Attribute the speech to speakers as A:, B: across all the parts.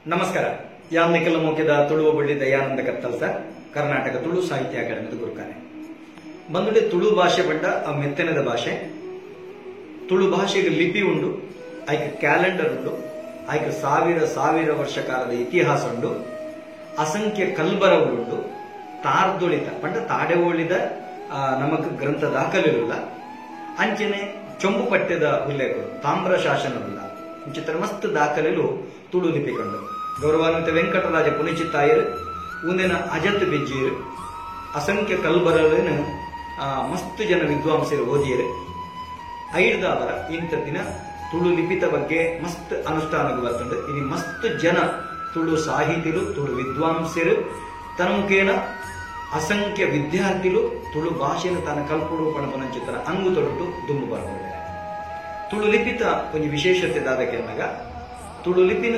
A: ನಮಸ್ಕಾರ. ಯಾನ್ ನಿಖಿಲ ಮೋಕೆದ ತುಳುವ ಬಳ್ಳಿ ದಯಾನಂದ ಕತ್ತಲ್ಸ, ಕರ್ನಾಟಕ ತುಳು ಸಾಹಿತ್ಯ ಅಕಾಡೆಮಿದ ಗುರುಕಾರೆ. ಬಂದುಡೆ ತುಳು ಭಾಷೆ ಪಂಡ ಆ ಮೆತ್ತನೆದ ಭಾಷೆ. ತುಳು ಭಾಷೆಗೆ ಲಿಪಿ ಉಂಡು, ಐಕ್ ಕ್ಯಾಲೆಂಡರ್ ಉಂಡು, ಐಕ್ ಸಾವಿರ ಸಾವಿರ ವರ್ಷ ಕಾಲದ ಇತಿಹಾಸ ಉಂಡು, ಅಸಂಖ್ಯ ಕಲ್ಬರವುಂಡು, ತಾರ್ದೊಳಿತ ಪಂಡ ತಾಡೆವೋಳಿದ ನಮಕ್ ಗ್ರಂಥ ದಾಖಲೆಲುಲ್ಲ, ಅಂಚನೆ ಚೊಂಬು ಪಠ್ಯದ ಉಲ್ಲೇಖಗಳು, ತಾಮ್ರ ಶಾಸನವುಲ್ಲ, ಇಂಚಿತರ ಮಸ್ತ್ ದಾಖಲೆಲು ತುಳು ಲಿಪಿ ಕಂಡು. ಗೌರವಾನ್ವಿತ ವೆಂಕಟರಾಜ ಪುನಿಚಿತ್ತಾಯರು ಉಂದಿನ ಅಜತ್ ಬಿಜ್ಜಿಯರು ಅಸಂಖ್ಯ ಕಲ್ಬರಲಿನ ಮಸ್ತ್ ಜನ ವಿದ್ವಾಂಸರು ಓದಿಯರು. ಐಡ್ದಾವರ ಇಂಥ ದಿನ ತುಳು ಲಿಪಿತ ಬಗ್ಗೆ ಮಸ್ತ್ ಅನುಷ್ಠಾನಕ್ಕೆ ಬರ್ತುಂಡು. ಇನಿ ಮಸ್ತ್ ಜನ ತುಳು ಸಾಹಿತಿಲು, ತುಳು ವಿದ್ವಾಂಸರು ತನ್ಮುಖೇನ ಅಸಂಖ್ಯ ವಿದ್ಯಾರ್ಥಿಲು ತುಳು ಭಾಷೆಯನ್ನು ತಾನು ಕಲ್ಪುಡು ಪಣಪನಂಚಿತರ ಅಂಗು ತೊಡುಟು ದುಂಬು ಬರ್ತಾರೆ. ತುಳು ಲಿಪಿತ ಒಂಜಿ ವಿಶೇಷತೆ ದಾದಕೆನ್ನಗ ತುಳು ಲಿಪಿನ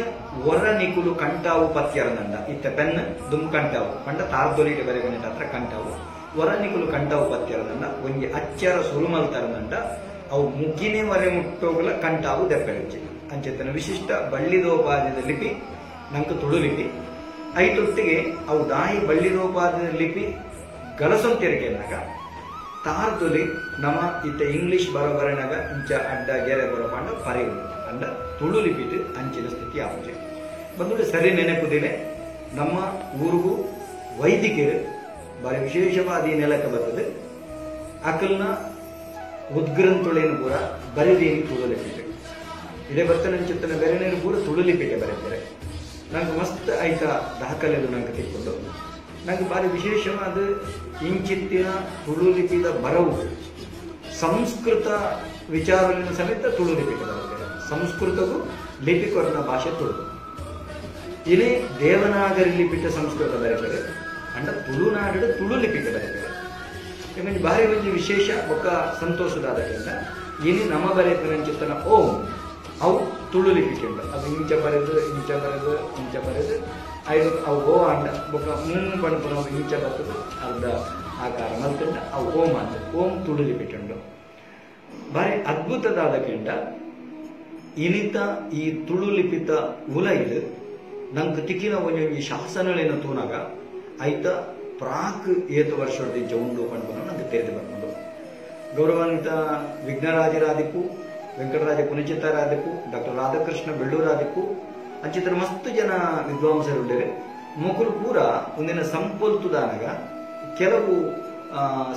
A: ಒರ ನಿಕುಲು ಕಂಟಾವು ಪತ್ಯರನಂಡ ಇತ್ತ ಪೆನ್ ದುಂಬು ಕಂಟಾವು ಪಂಡ ತಾರ್ದೊಲಿಟ ಬರೆಗನೆಟ ಹತ್ರ ಕಂಟಾವು ಒರ ನಿಕುಲು ಕಂಟಾವು ಪತ್ಯರನಂಡ ಒಂಜಿ ಅಚ್ಚರ ಸುರುಮಲ್ತರನಂಡ ಅವು ಮುಗಿನೇ ವರೆ ಮುಟ್ಟೋಗಲ ಕಂಟಾವು ದೆಪ್ಪೆರಚ್ಚಿ ಅಂಚೆತನ ವಿಶಿಷ್ಟ ಬಳ್ಳಿದೋಪಾದಿದ ಲಿಪಿ ನಂಗೆ ತುಳು ಲಿಪಿ. ಐತೊಟ್ಟಿಗೆ ಅವು ದಾಯಿ ಬಳ್ಳಿದೋಪಾದಿದ ಲಿಪಿ ಗಲಸೊಂತಿರಿಕೆನಾಗ ತಾರ್ದೊಲಿ ನಮ ಇತ್ತ ಇಂಗ್ಲಿಷ್ ಬರೋಬರನಾಗ ಇಂಚ ಅಡ್ಡ ಗೆರೆ ಬರೋ ಪಂಡ ಪರಿವು ಅಂಡ ತುಳು ಲಿಪಿಟ್ ಅಂಚಿನ ಸ್ಥಿತಿ ಆಪುಜೆ. ಬಂದು ಸರಿ ನೆನಪುದಿಲೆ ನಮ್ಮ ಊರಿಗೂ ವೈದಿಕರು ಬಾರಿ ವಿಶೇಷವಾದ ಈ ನೆಲಕ್ಕೆ ಬರ್ತದೆ. ಅಕಲ್ನ ಉದ್ಗ್ರಂಥುಳೇನು ಪೂರ ಬರೆದೇನು ತುಳು ಲಿಪಿಟ್ ಇದೇ ಬರ್ತನಂಚಿತ್ತನ ಬೇರೆನೇನು ಪೂರ ತುಳು ಲಿಪಿಟೆ ಬರೀತಾರೆ. ನಂಗೆ ಮಸ್ತ್ ಆಯ್ತ ದಾಖಲೆಗಳು ನಂಗೆ ತಿಕ್ಕೊಂಡು ನಂಗೆ ಬಾರಿ ವಿಶೇಷವಾದ ಇಂಚಿತ್ತಿನ ತುಳು ಲಿಪಿದ ಬರವು ಸಂಸ್ಕೃತ ವಿಚಾರಗಳಿನ ಸಮೇತ ತುಳು ಲಿಪಿಟ ಬರುತ್ತೆ. ಸಂಸ್ಕೃತಗೂ ಲಿಪಿ ಕೊರನ ಭಾಷೆ ತುಳು. ಇದೇ ದೇವನಾಗರಿ ಲಿಪಿಟ ಸಂಸ್ಕೃತ ಬರೀತಾರೆ ಅಂಡ ತುಳುನಾಡು ತುಳು ಲಿಪಿಟ ಬರೀತಾರೆ. ಯಾಕಂದ್ರೆ ಬಾರಿ ಒಂಜಿ ವಿಶೇಷ ಒಕ್ಕ ಸಂತೋಷದಾದಕ್ಕಿಂತ ಇನಿ ನಮ್ಮ ಬರೆಯಂಚಿತ್ತನ ಓಂ ಅವು ತುಳು ಲಿಪಿಕೆಂಡ ಅದು ಇಂಚ ಬರೆದು ಇಂಚ ಬರೆದು ಇಂಚ ಬರೆದು ಐದು ಅವು ಓ ಅಂಡ ಬೊಕ್ಕ ಮೂನು ಪಣಪುನ ಇಂಚ ಬರ್ತದೆ ಅರ್ಧ ಆಕಾರ ಮಲ್ತಂಡ ಅವು ಓಂ ಅಂತ ಓಂ ತುಳು ಲಿಪಿಟುಂಡು. ಬಾರಿ ಅದ್ಭುತದಾದಕ್ಕಿಂತ ಇನಿತ ಈ ತುಳು ಲಿಪಿತ ಉಲೈಲು ನಂಗೆ ತಿಕ್ಕಿನ ಒಂಜೊಂಜಿ ಶಾಸನಗಳೇನು ತೂನಾಗ ಐತ ಪ್ರಾಕ್ ಏತು ವರ್ಷದ ಇಂಚ ಉಂಡು ಪಣಪುನ ನಂಗೆ ತೆರೆದು ಬರ್ಕೊಂಡು. ಗೌರವಾನ್ವಿತ ವಿಘ್ನರಾಜರಾದಿಪ್ಪು, ವೆಂಕಟರಾಜ ಪುನಿಚಿತ್ತರಾದಿಪ್ಪು, ಡಾಕ್ಟರ್ ರಾಧಾಕೃಷ್ಣ ಬೆಳ್ಳೂರಾದಿಪ್ಪು ಅಂಚಿತರ ಮಸ್ತ್ ಜನ ವಿದ್ವಾಂಸರುಳ್ಳೇರೆ. ಮೊಕಲು ಪೂರ ಒಂದಿನ ಸಂಪೊಲ್ತುದಾನಗ ಕೆಲವು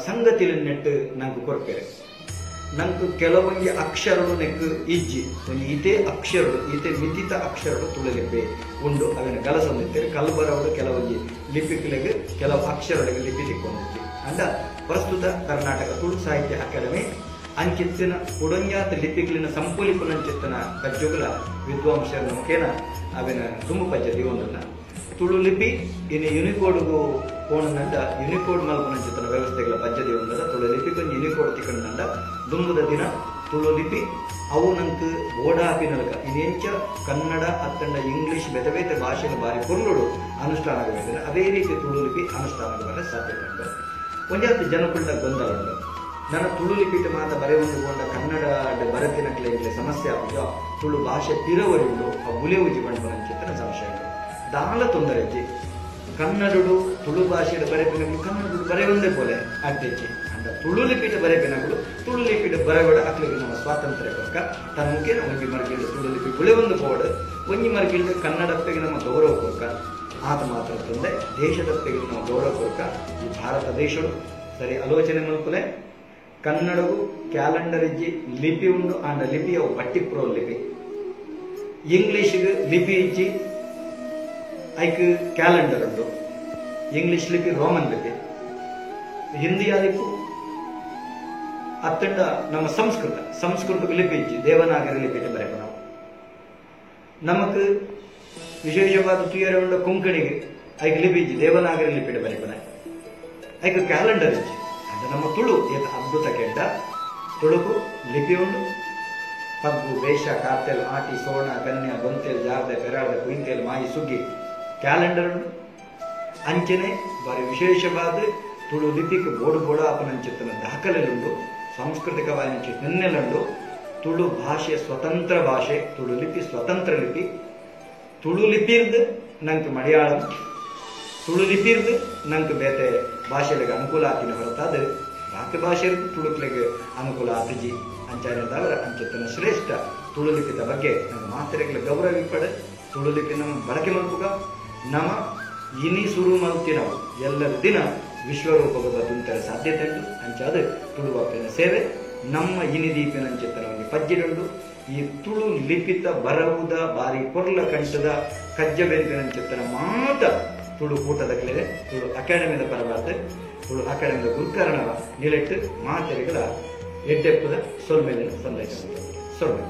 A: ಸಂಗತಿಲ ನೆಟ್ಟು ನಂಗೆ ಕೊರ್ಪೇರೆ. ನಂಗೆ ಕೆಲವೊಂಜಿ ಅಕ್ಷರಡು ನೆಕ್ ಇಜ್ಜಿ ಒಂಜಿ ಇದೇ ಅಕ್ಷರಡು ಇದೇ ಮಿತಿತ ಅಕ್ಷರಡು ತುಳು ಲಿಪಿ ಉಂಡು ಅವೆನ ಗಲಸೊಂದಿತ್ತೇವೆ. ಕಲ್ಬರವರು ಕೆಲವೊಂಜಿ ಲಿಪಿಗಳಿಗೆ ಕೆಲವು ಅಕ್ಷರಗಳಿಗೆ ಲಿಪಿ ತಿಕ್ಕೊಂಡಿಜ್ಜಿ. ಅಂಡ ಪ್ರಸ್ತುತ ಕರ್ನಾಟಕ ತುಳು ಸಾಹಿತ್ಯ ಅಕಾಡೆಮಿ ಅಂಚಿತ್ತಿನ ಕೊಡೊಂಜಾತ ಲಿಪಿಗಳಿನ ಸಂಪೊಲಿಪುನಂಚಿತ್ತನ ಕಜ್ಜುಗಳ ವಿದ್ವಾಂಸರ ಮುಖೇನ ಅವಿನ ದುಂಬು ಪಜ್ಜ ದಿವೊಂದನ್ನ ತುಳು ಲಿಪಿ ಇನ್ನು ಯುನಿಕೋಡ್ಗೂ ಪೋಣನಂಡ ಯುನಿಕೋಡ್ ಮಲ್ಪುನಂಚಿತ್ತನ ವ್ಯವಸ್ಥೆಗಳ ಪಜ್ಜ ದಿವೊಂದದ ತುಳು ಲಿಪಿಗೊಂಜಿ ಯುನಿಕೋಡ್ ತಿಕ್ಕಂಡ ದುಂಬುದ ದಿನ ತುಳು ಲಿಪಿ ಅವು ನಂಕ್ ಬೋಡಾಪಿನಲಕ ಇನ್ನೆಂಚ ಕನ್ನಡ ಅತ್ತಂಡ ಇಂಗ್ಲಿಷ್ ಬೇತೆ ಬೇತೆ ಭಾಷೆನ ಬಾರಿ ಪೊರ್ಲುಡು ಅನುಷ್ಠಾನ ಆಗಬೇಕು. ಅದೇ ರೀತಿ ತುಳು ಲಿಪಿ ಅನುಷ್ಠಾನ ಆಗಬಾರ ಸಾಧ್ಯತೆ ಉಂಟು. ಒಂಜಾತಿ ಜನಕುಲ್ಡ ಗೊಂದಲ ಉಂಟು. ನನ್ನ ತುಳು ಲಿಪಿಟ ಮಾತ ಬರೆಯೊಂದುಕೊಂಡ ಕನ್ನಡ ಬರತಿನಕ್ಲೆ ಇಂಗ್ಲೆ ಸಮಸ್ಯೆ ಆಗುದು ತುಳು ಭಾಷೆ ಪಿರವರಿಂಡು ಆ ಬುಲೆ ಉಜ್ಜಿ ಪಂಪನಂಚಿತ್ತನ ಸಮಸ್ಯೆ ಉಂಟು. ದಾಲ ತೊಂದರೆ ಅಜ್ಜಿ ಕನ್ನಡಡು ತುಳು ಭಾಷೆಯ ಬರೆಪಿನಗಳು ಕನ್ನಡಡು ಬರೆಯೊಂದೇ ಪೋಲೆ ಅಡ್ಡೆಜ್ಜಿ ಅಂಡ ತುಳು ಲಿಪಿಟ ಬರೆಪಿನಗಳು ತುಳು ಲಿಪಿಟ ಬರಬೇಡ ಅಕ್ಲಿಗೆ ನಮ್ಮ ಸ್ವಾತಂತ್ರ್ಯ ಕೊಕ್ಕ ತನ್ನ ಮುಖೇನ ಒಂಜಿ ಮರ್ಗಿಲ್ಡು ತುಳು ಲಿಪಿ ಬುಳೆ ಒಂದು ಪೋಡು ಒಂಜಿ ಮರ್ಗಿಲ್ಡು ಕನ್ನಡಪ್ಪೆಗೆ ನಮ್ಮ ಗೌರವ ಕೊಕ್ಕ ಆತ ಮಾತ್ರ ತಂದೆ ದೇಶದಪ್ಪೆಗೆ ನಾವು ಗೌರವ ಕೊಕ್ಕ ಈ ಭಾರತ ದೇಶಡು ಸರಿ ಆಲೋಚನೆ ಮಲ್ಪುಲೆ. ಕನ್ನಡವು ಕ್ಯಾಲೆಂಡರ್ ಇಜ್ಜಿ ಲಿಪಿ ಉಂಡು ಆಂಡ ಲಿಪಿ ಅವು ಬಟ್ಟಿ ಪ್ರೋ ಲಿಪಿ. ಇಂಗ್ಲಿಷ್ಗೆ ಲಿಪಿ ಇಜ್ಜಿ ಐಕ್ ಕ್ಯಾಲೆಂಡರ್ ಉಂಡು. ಇಂಗ್ಲಿಷ್ ಲಿಪಿ ರೋಮನ್ ಲಿಪಿ, ಹಿಂದಿ ಆದಿಪ್ಪು ಅತ್ತಂಡ ನಮ್ಮ ಸಂಸ್ಕೃತ ಸಂಸ್ಕೃತಕ್ಕೆ ಲಿಪಿ ಇಜ್ಜಿ ದೇವನಾಗರಿ ಲಿಪಿ ಬರೆಪ ನಾವು. ನಮಕ್ ವಿಶೇಷವಾದ ತುಯರೆ ಉಂಡ ಕೊಂಕಣಿಗೆ ಐಕ್ ಲಿಪಿ ಇಜ್ಜಿ ದೇವನಾಗರಿ ಲಿಪಿ ಬರೆಪನ ಐಕ್ ಕ್ಯಾಲೆಂಡರ್ ಇಜ್ಜಿ. ಅದು ನಮ್ಮ ತುಳು ಏತ ಅದ್ಭುತ ಕೆಂಡ ತುಳುಕು ಲಿಪಿ ಉಂಡು. ಪಗ್ಗು ವೇಷ ಕಾರ್ತೆಲ್ ಆಟಿ ಸೋಣ ಕನ್ಯಾ ಬೊಂತೆಲ್ ಜಾರ್ದೆ ಪೆರಾರ್ದೆ ಕುಯಿಂತೆಲ್ ಮಾಯಿ ಸುಗ್ಗಿ ಕ್ಯಾಲೆಂಡರ್ ಉಂಡು. ಅಂಚನೆ ಬಾರಿ ವಿಶೇಷವಾದ ತುಳು ಲಿಪಿಗೆ ಬೋಡು ಬೋಡ ಅಪನಂಚಿತ್ತನ ದಾಖಲೆಲುಂಡು, ಸಾಂಸ್ಕೃತಿಕವಾದ ಹಿನ್ನೆಲುಂಡು. ತುಳು ಭಾಷೆ ಸ್ವತಂತ್ರ ಭಾಷೆ, ತುಳು ಲಿಪಿ ಸ್ವತಂತ್ರ ಲಿಪಿ. ತುಳು ಲಿಪಿರ್ದ್ ನಂಕ್ ಮಲಯಾಳಂ, ತುಳು ಲಿಪಿರ್ದ್ ನಂಕ್ ಬೇತೆ ಭಾಷೆಲೆಗ್ ಅನುಕೂಲ ಆತಿನ ಹೊರತಾದ್ ಬಾಕಿ ಭಾಷೆರ್ದ್ ತುಳುಕ್ಲೆಗ್ ಅನುಕೂಲ ಆತಿಜಿ. ಅಂಚಾಯಿನದಾವರ ಅಂಚಿತ್ತಿನ ಶ್ರೇಷ್ಠ ತುಳು ಲಿಪಿತ ಬಗ್ಗೆ ನಂಗೆ ಮಾತೆರೆಗ್ಲ ಗೌರವ ಇಪ್ಪಡ್. ತುಳು ಲಿಪಿ ನಮ್ಮ ಬಳಕೆ ಮಲ್ಪುಗ. ನಮ ಇನಿ ಸುರು ಮಲ್ತಿನವು ಎಲ್ಲದ ದಿನ ವಿಶ್ವರೂಪದ ಬದುಂತರ ಸಾಧ್ಯತೆ ಉಂಡು. ಅಂಚಾದ್ ತುಳುವಪ್ಪೆನ ಸೇವೆ ನಮ್ಮ ಇನಿ ದೀಪಿನಂಚಿತ್ತಿನ ಒಂಜಿ ಪಜ್ಜಿಡುಂಡು. ಈ ತುಳು ಲಿಪಿತ ಬರವುದ ಬಾರಿ ಪೊರ್ಲ ಕಂಠದ ಕಜ್ಜ ಬೆನ್ಪಿನಂಚಿತ್ತಿನ ಮಾತ ತುಳು ಕೂಟದ ಕ್ಲೆರೆ ತುಳು ಅಕಾಡೆಮಿದ ಪರವಾದ್ ತುಳು ಅಕಾಡೆಮಿದ ಗುರುಕರಣ ನಿಲೆಟ್ಟು ಮಾತೆರೆಗಳ ಎಡ್ಡೆಪ್ಪುದ ಸೊಲ್ಮೆಲೆನ್ ಸಂದೈತ ಸೊಲ್ಮೆ.